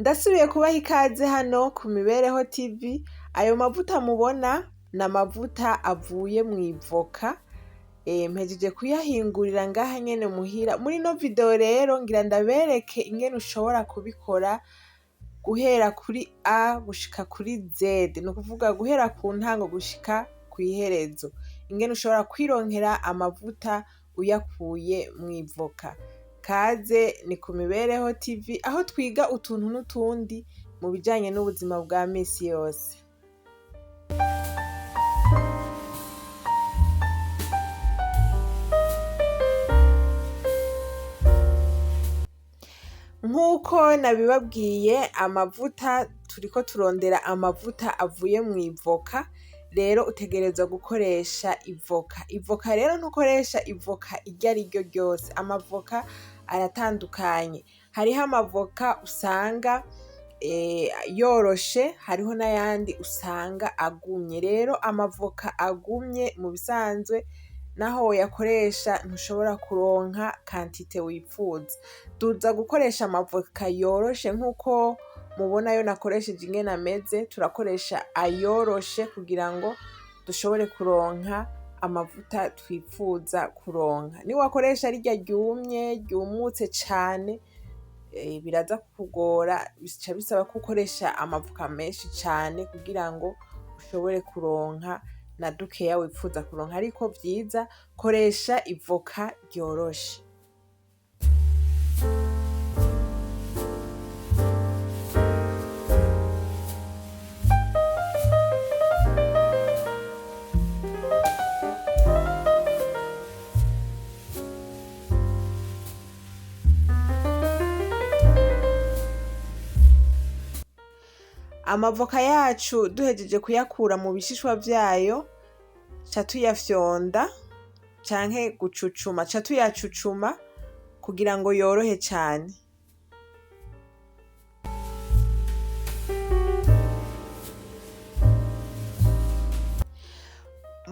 Ndasubiye kubaha ikaze hano ku Mibereho TV, ayo mavuta mubona ni amavuta avuye mw'ivoka, mpejeje kuyahingurira ngaha nyene muhira. Muri ino video rero ngira ndabereke ingene ushobora kubikora guhera kuri A gushika kuri Z, ni ukuvuga guhera ku ntango gushika kw'iherezo, ingene ushobora kwironkera amavuta uyakuye mw'ivoka. Kaze ni ku Mibereho TV aho twiga utuntu n'utundi mu bijanye n'ubuzima bwa misi yose. Nk'uko nabibabwiye amavuta turiko turondera amavuta avuye mw'ivoka, rero utegerezwa gukoresha ivoka. Ivoka rero ntukoresha ivoka iryo ariryo ryose, amavoka aratandukanye. Hariho amavoka usanga yoroshe, hariho n'ayandi usanga agumye. Rero amavoka agumye mu bisanzwe naho woyakoresha ntushobora kuronka kantite wipfuza. Tuza gukoresha amavoka yoroshe nk'uko mubona ayo nakoresheje ingene ameze, turakoresha ayoroshe kugira ngo dushobore kuronka amavuta twipfuza kuronka. Niwakoresha rirya ryumye ryumutse cane, biraza kukugora, bica bisaba ko ukoresha amavoka menshi cane kugira ngo ushobore kuronka na dukeya wipfuza kuronka, ariko vyiza koresha ivoka ryoroshe. Amavoka yacu duhejeje kuyakura mu bishishwa vyayo, ca tuyafyonda canke gucucuma, ca tuyacucuma kugira ngo yorohe cane.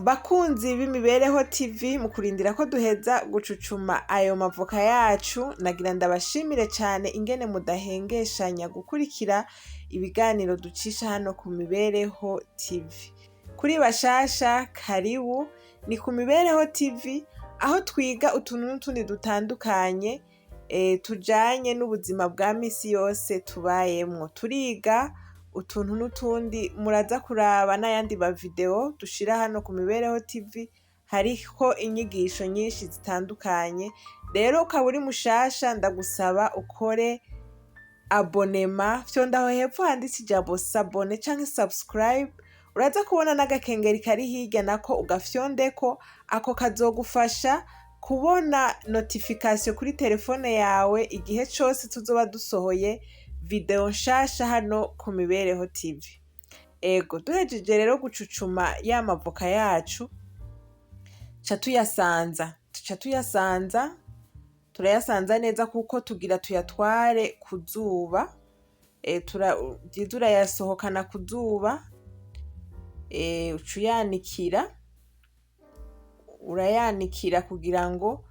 Bakunzi b'Imibereho TV, mu kurindira ko duheza gucucuma ayo mavoka yacu, nagira ndabashimire cane ingene mudahengeshanya gukurikira ibiganiro ducisha hano ku Mibereho TV. Kuri bashasha karibu, ni ku Mibereho TV aho twiga utuntu n'utundi dutandukanye tujanye n'ubuzima bwa misi yose tubayemwo. Turiga utuntu n'utundi, muraza kuraba n'ayandi ma video dushira hano ku Mibereho TV, hariko inyigisho nyinshi zitandukanye. Rero ukaba uri mushasha ndagusaba ukore abonema, fyonda aho hepfo handitse ijambo s'abonner canke subscribe, uraza kubona n'agakengeri kari hirya nako ugafyondeko, ako kazogufasha kubona notification kuri telefone yawe igihe cose tuzoba dusohoye video nshasha hano ku Mibereho TV. Ego, duhejeje rero gucucuma ya mavoka yacu, ca tuyasanza, tuca tuyasanza, turayasanza neza kuko tugira tuyatware ku zuba, vyiza urayasohokana ku zuba, uca uyanikira, urayanikira kugira ngo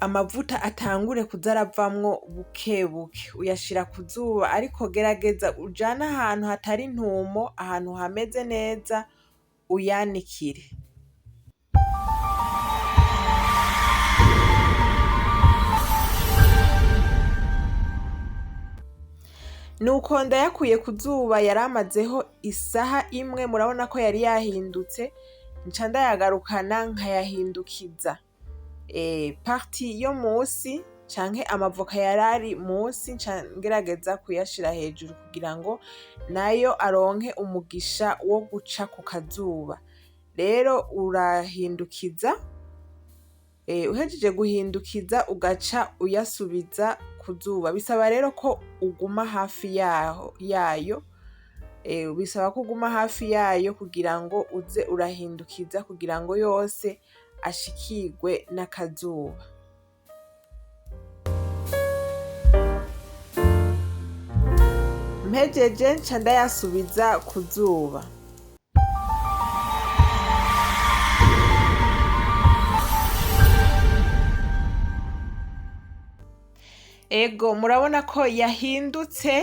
amavuta atangure kuza aravamwo buke buke. Uyashira ku zuba ariko gerageza ujane ahantu hatari intumo, ahantu hameze neza uyanikire. Nuko ndayakuye ku zuba yaramazeho isaha imwe, murabona ko yari yahindutse, nca ndayagarukana nkayahindukiza. Partie yo musi canke amavoka yarari musi nca ngerageza kuyashira hejuru kugira ngo nayo aronke umugisha wo guca ku kazuba. Rero urahindukiza, uhejeje guhindukiza ugaca uyasubiza ku zuba. Bisaba rero ko uguma hafi yaho yayo, bisaba ko uguma hafi yayo kugira ngo uze urahindukiza kugira ngo yose ashikirwe n'akazuba. Mpejeje nca ndayasubiza ku zuba. Ego murabona ko yahindutse,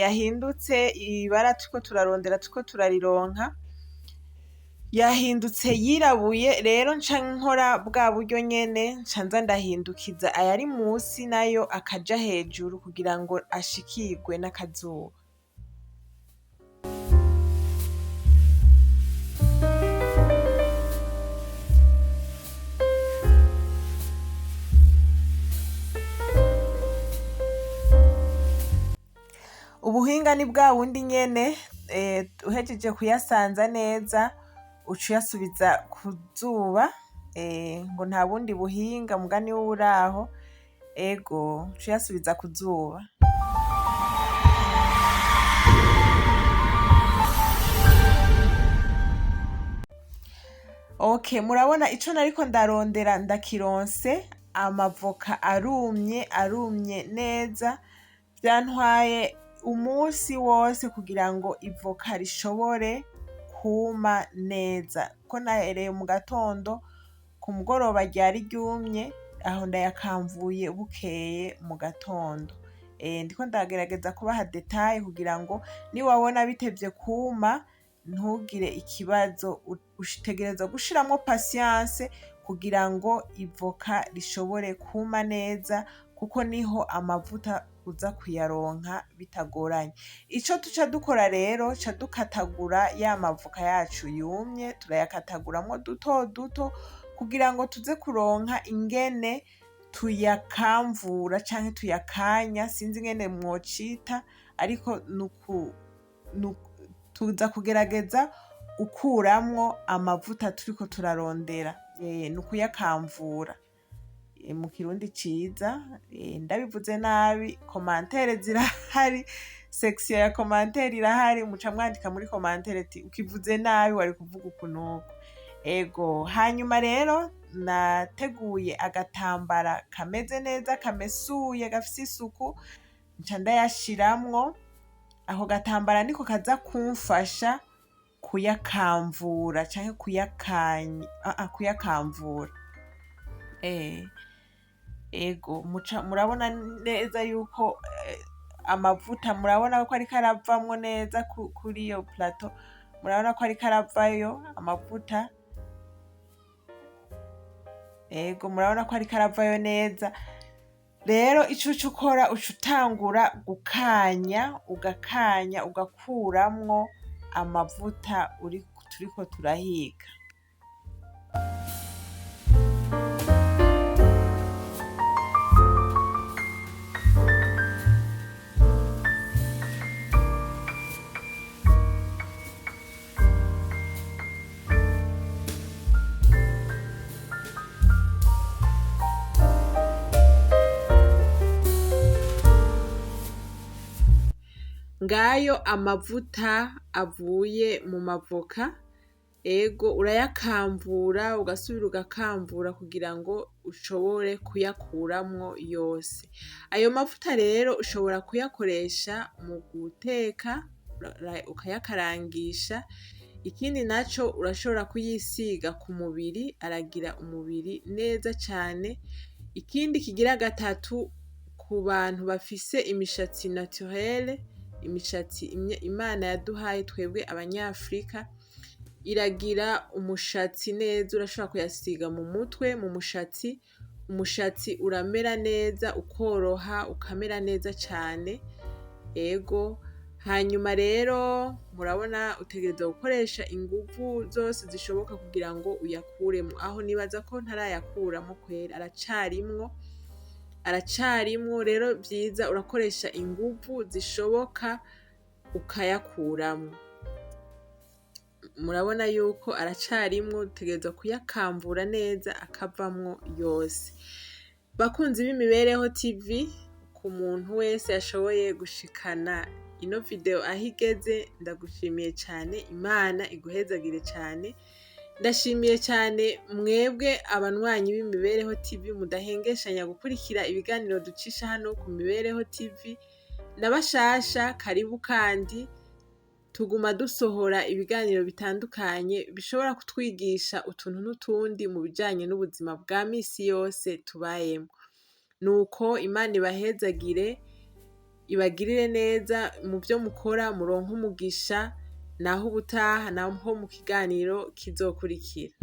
yahindutse ibara turiko turarondera turiko turarironka, yahindutse yirabuye. Rero nca nkora bwa buryo nyene, nca nza ndahindukiza ayari musi nayo akaja hejuru kugira ngo ashikirwe n'akazuba. Ubuhinga ni bwa bundi nyene, uhejeje kuyasanza neza uca uyasubiza ku zuba, ngo nta bundi buhinga mugani w'uraho, ego uca uyasubiza ku zuba. Ok, murabona ico nariko ndarondera ndakironse, amavoka arumye, arumye neza. Vyantwaye umunsi wose kugira ngo ivoka rishobore kuma neza, kuko nahereye mu gatondo, ku mugoroba ryari ryumye, aho ndayakamvuye bukeye mu gatondo. Ndiko ndagerageza kubaha détails kugira ngo niwabona bitevye kuma ntugire ikibazo, utegerezwa gushiramwo patience kugira ngo ivoka rishobore kuma neza, kuko niho amavuta uza kuyaronka bitagoranye. Ico tuca dukora rero, ca dukatagura ya mavoka yacu yumye, turayakataguramwo duto duto kugira ngo tuze kuronka ingene tuyakamvura canke tuyakanya, sinzi ingene mwocita, ariko tuza kugerageza gukuramwo amavuta turiko turarondera, ni ukuyakamvura mu kirundi ciza. Ndabivuze nabi, commentaires zirahari, section ya commentaires irahari, muca mwandika muri commentaire ati ukivuze nabi, wari kuvuga uku n'uku. Ego, hanyuma rero nateguye agatambara kameze neza, kamesuye, gafise isuku, nca ndayashiramwo. Ako gatambara niko kaza kumfasha kuyakamvura canke kuyakanya, kuyakamvura. Ego muca murabona neza yuko amavuta, murabona ko ariko aravamwo neza kuri iyo plateau, murabona ko ariko aravayo amavuta. Ego, murabona ko ariko aravayo neza. Rero ico uca ukora, uca utangura gukanya, ugakanya, ugakuramwo amavuta turiko turahiga. Ngayo amavuta avuye mu mavoka. Ego, urayakamvura, ugasubira ugakamvura kugira ngo ushobore kuyakuramwo yose. Ayo mavuta rero ushobora kuyakoresha mu guteka, ukayakarangisha. Ikindi naco, urashobora kuyisiga ku mubiri, aragira umubiri neza cane. Ikindi kigira gatatu, ku bantu bafise imishatsi naturelle, imishatsi Imana yaduhaye twebwe abanyafrika, iragira umushatsi neza. Urashobora kuyasiga mu mutwe, mu mushatsi, umushatsi uramera neza, ukoroha, ukamera neza cane. Ego, hanyuma rero murabona utegerezwa gukoresha inguvu zose zishoboka kugira ngo uyakuremwo. Aho nibaza ko ntarayakuramwo kwera, aracarimwo, aracarimwo. Rero vyiza urakoresha inguvu zishoboka ukayakuramwo. Murabona yuko aracarimwo, utegerezwa kuyakamvura neza akavamwo yose. Bakunzi b'Imibereho TV, ku muntu wese yashoboye gushikana ino video aho igeze, ndagushimiye cane, Imana iguhezagire cane. Ndashimiye cyane mwebwe abanywanyi b'Imibereho TV mudahengeshanya gukurikira ibiganiro ducisha hano ku Mibereho TV. N'abashasha, karibu. Kandi tuguma dusohora ibiganiro bitandukanye bishobora kutwigisha utuntu n'utundi mu bijanye n'ubuzima bwa misi yose tubayemo. Nuko Imana ibahezagire, ibagirire neza mu vyo mukora, muronke umugisha. Naho ubutaha, naho mu kiganiro kizokurikira.